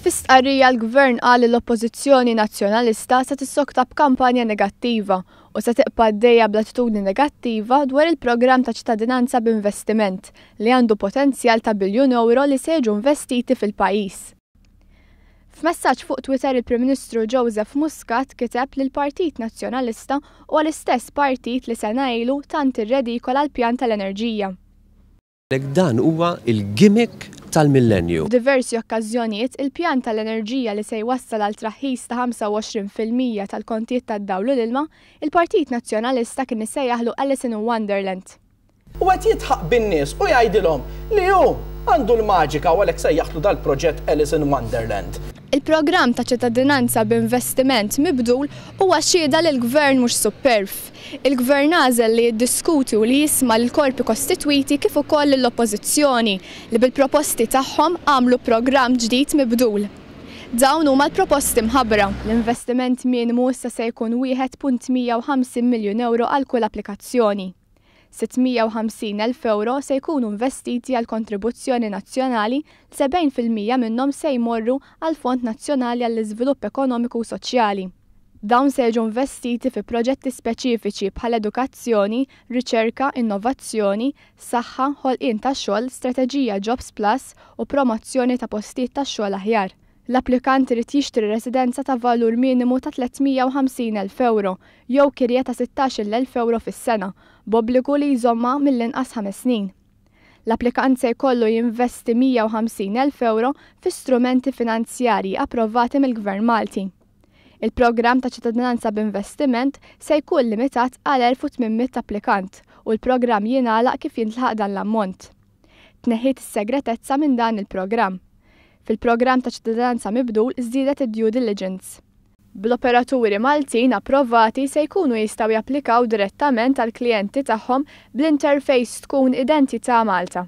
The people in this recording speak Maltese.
Fi stqarrija l-Gvern qal li l-Oppożizzjoni Nazzjonalista se tissokta b'kampanja negattiva u se tibqa' għaddejja bl-attitudni negattiva dwar il-programm ta' ċittadinanza b'investiment li għandu potenzjal ta' biljun ewro li se jiġu investiti fil-pajjiż. F'messaġġ fuq Twitter il-Prim Ministru Joseph Muscat kiteb li l-Partit Nazzjonalista huwa l-istess partit li sena ilu tant irredikola l-pjan tal-enerġija. Għalhekk dan huwa l-gimmick tal-millenju. F'diversi okkażjonijiet il-pjan tal-enerġija li se jwassal għal traħħis ta' 25% tal-kontijiet tad-dawl u l-ilma, il-Partit Nazzjonalista kien isejjaħlu Alice in Wonderland. U qed jidħaq bin-nies u jgħidilhom li hu għandu l-maġika u għalhekk sejjaħtlu dal-proġett Alice in Wonderland. Il-programm ta' ċittadinanza b'investiment mibdul huwa xhieda li l-Gvern mhux supperv. Il-Gvern għażel li jiddiskuti u li jisma' lill-korpi kostitwiti kif ukoll lill-Oppożizzjoni li bil-proposti tagħhom għamlu programm ġdid mibdul. Dawn huma l-proposti mħabbra. L-investiment minimu issa se jkun 1.150 miljun ewro għal kull applikazzjoni. 650 elf ewro se jkunu investiti għall-kontribuzzjoni nazzjonali li 70% minnhom se jmorru għall-Fond Nazzjonali għall-Iżvilupp Ekonomiku u Soċjali. Dawn se jiġu investiti fi proġetti speċifiċi bħal edukazzjoni, riċerka, innovazzjoni, saħħa, ħolqien ta' xogħol, strateġija Jobs Plus u promozzjoni ta' postijiet tax-xogħol aħjar. L-applikant irid jixtri residenza ta' valur minimu ta' 350 elf ewro jew kirja ta' 16,000 ewro fis-sena, b'obbligu li jżommha mill-inqas ħames snin. L-applikant se jkollu jinvesti 150 elf ewro fi strumenti finanzjarji approvati mill-Gvern Malti. Il-programm ta' ċittadinanza b'investiment se jkun limitat għal 1,800 applikant u l-programm jingħalaq kif jintlaħaq dan l-ammont. Tneħħiet is-segretezza minn dan il-programm. Fil-programm ta' ċittadinanza mibdul żdiedet id-due diligence. Bl-operaturi Maltin approvati se jkunu jistgħu japplikaw direttament għall-klijenti tagħhom bl-interface tkun Identità Malta.